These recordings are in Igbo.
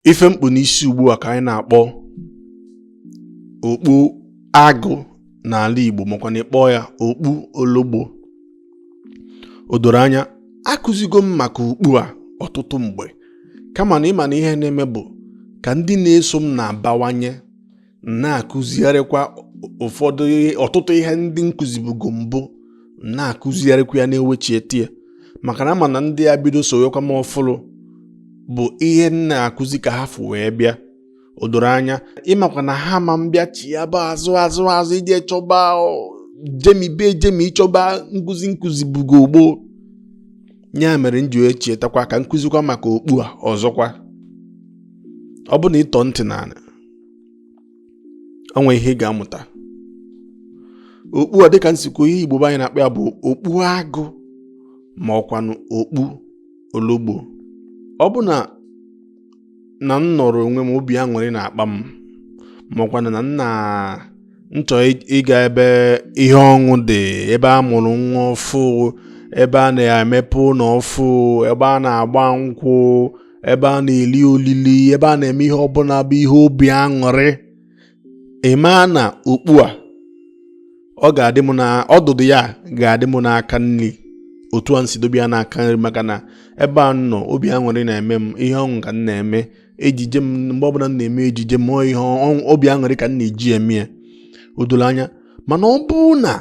Ife m kpu n'isi ugbu a ka anyị na-akpọ okpu agụ n'ala Igbo, makwa na ị kpọọ ya okpu ologbo. O doro anya, akụzigo m maka okpu a ọtụtụ mgbe, kama na ịma na ihe na-eme bụ ka ndị na-eso m na-abawanye, na-akụzigharịkwa ụfọdụ ọtụtụ ihe ndị m kụzibugo mbụ, na-akụzigharịkwa ya, na-ewechiete ya, maka na ama na ndị a bido sowekwa m ọfụrụ bụ ihe m na-akụzi ka ha fụ wee bịa. O doro anya, ịmakwa na ha ma mbịa chi ya bụ azụ azụ azụ ije chọba jemibe ejemi ịchọba nkụzi m kụzibugo gboo. Ya mere m ji wee chetakwa ka m kụzikwa maka okpu a ọzọkwa. Ọ bụ na ị tọọ ntị n'ala, o nwee ihe ị ga-amụta. Okpu a, dịka m si kwuo, ihe Igbo be anyị na-akpọ ya bụ okpu agụ ma ọkwanụ okpu ologbo. Ọ bụ na na m nọrọ onwe m, obi aṅụrị na-akpa m, ma ọkwanụ na m na m chọọ ịga ebe ihe ọṅụ dị, ebe a mụrụ nwa ọfụ, ebe a na-emepe ụlọ ọfụ, ebe a na-agba nkwụ, ebe a na-eli olili, ebe a na-eme ihe ọbụla bụ ihe obi aṅụrị, ị maa na okpu a ọ ga-adị m na ọdụdụ ya ga-adị m n'aka nri, otu a m si dobe ya n'aka nri, maka na ebe a nọ, obi aṅụrị na-eme m, ihe ọṅụ ka m na-eme ejije m. Mgbe ọbụla m na-eme ejije m, ihe obi aṅụrị ka m na-eji eme ya. O doro anya. Mana ọ bụrụ na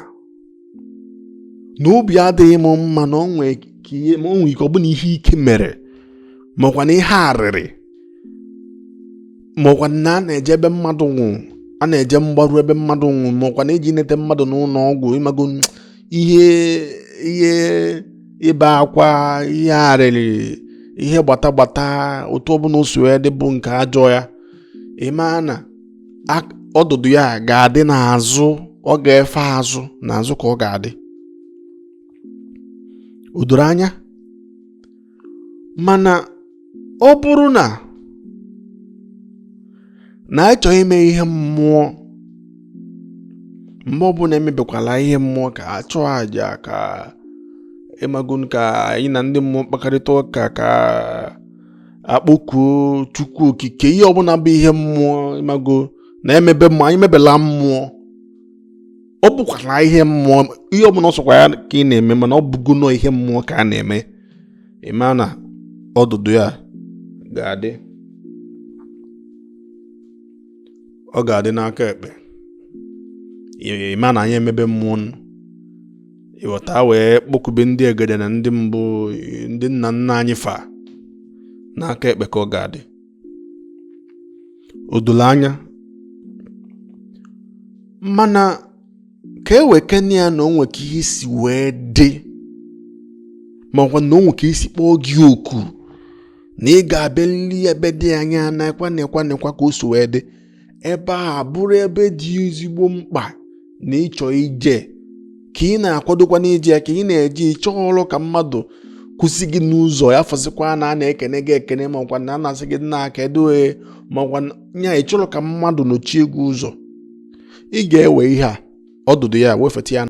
na obi adịghị m mma, na o nwee ka ihe ma o nwee ike ọ bụ na ihe ike mere, makwa na ihe arịrị, makwa na a na-eje ebe mmadụ nwụ, a na-eje mgbaru ebe mmadụ nwụ, makwa na eji nete mmadụ n'ụlọ ọgwụ, ịmago ihe ihe ibe akwa, ihe arịrị, ihe gbata gbata, otu ọbụla o si wee dị bụ nke ajọ ya, ịma na ọdụdụ ya ga-adị n'azụ, ọ ga-efe azụ n'azụ ka ọ ga-adị. O doro anya. Mana ọ bụrụ na na anyị chọrọ ime ihe mmụọ, mgbe ọbụla emebekwala ihe mmụọ, ka a chụọ àjà, ka ịmago ka anyị na ndị mmụọ kpakọrịta ụka, ka akpọkuo Chukwu Okike, ihe ọbụla bụ ihe mmụọ, ịmago na emebe mmụọ, anyị mebela mmụọ, ọ bụkwala ihe mmụọ, ihe ọbụla ọ sọkwa ya ka ị na-eme, mana ọ bụgo nọ ihe mmụọ ka a na-eme, ịma na ọdụdụ ya ga-adị, ọ ga-adị n'aka ekpe. Ịma na anyị emebe mmụọ, ịghọta, wee kpọkube ndị egede na ndị mbụ, ndị nna nna anyị fa, n'aka ekpe ka ọ ga-adị. O doro anya. Mana ka e wekene ya na o nwe ka ihe si wee dị, ma ọkwa na o nwe ka esi kpọọ gị oku na ị ga-abịalili ebe dị anya, na-ekwa na-ekwa na-ekwa ka o si wee dị, ebe a bụrụ ebe dị ezigbo mkpa na ịchọ ije, ka ị na-akwadokwa n'ije ya, ka ị na-eje, ịchọghọrọ ka mmadụ kwụsị gị n'ụzọ ya, fọsịkwa na a na-ekene gị ekene, ma ọkwa na a na-asị gị nna kedu e, ma ọkwa nya ị chọrọ ka mmadụ nọchie gị ụzọ, ị ga-ewe ihe a, ọdụdụ ya, wefeta ya.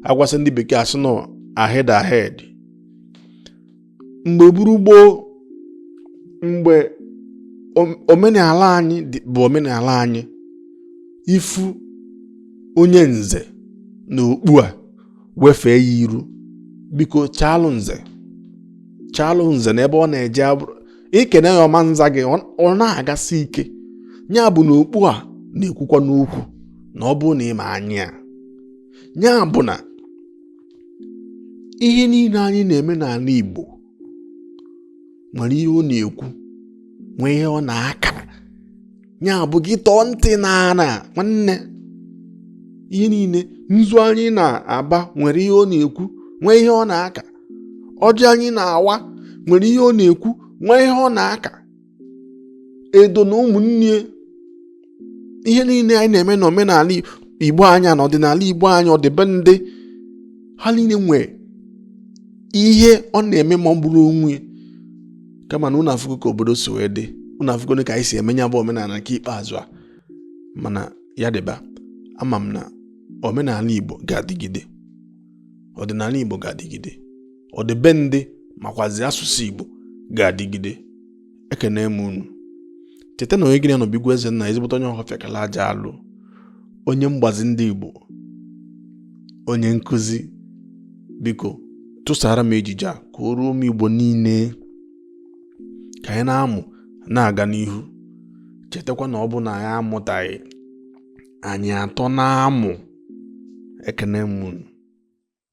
Agwasị ndị bekee asị nọ ahead ahead. Mgbe gburu gboo, mgbe omenala anyị bụ omenala anyị, ifu onye nze na okpu a, wefee ya iru, biko chaalụ nze, chaalụ nze na ebe ọ na-eje, ikene ya ọma nza gị, ọ na-agasi ike. Ya bụ na okpu a na-ekwukwa n'okwu na ọ bụrụ na ị ma anya ya, ya bụ na ihe niile anyị na-eme n'ala Igbo nwere ihe ọ na-ekwu, nwee ihe ọ na-aka. Ya bụ gị tọọ ntị n'ala, nwanne, ihe niile nzu anyị na-aba nwere ihe ọ na-ekwu, nwee ihe ọ na-aka. Ọjị anyị na-awa nwere ihe ọ na-ekwu, nwee ihe ọ na-aka. Edo na ụmụnne, ihe niile anyị na-eme n'omenala Igbo anyị na ọdịnala Igbo anyị, ọdịbendị ha niile nwee ihe ọ na-eme ma ọ bụrụ onwe. Kama na unu afụgo ka obodo si wee dị, unu afụgo ka anyị si eme ya bụ omenala nke ikpeazụ a. Mana ya dịba, ama m na omenala Igbo ga-adịgide, ọdịnala Igbo ga-adịgide, ọdịbendị makwazi asụsụ Igbo ga-adịgide. Ekene m unu. Cheta na onye gị na-anọ bụ Igwe Ezenna, ezigbote onye Ọhafịa kala aja alụ, onye mgbazi ndị Igbo, onye nkụzi. Biko tụsara m ejije a ka o ruo ụmụ Igbo niile, ka anyị na-amụ na-aga n'ihu. Chetakwa na ọ bụ na anyị amụtaghị, anyị atọ na-amụ. Ekene m unu.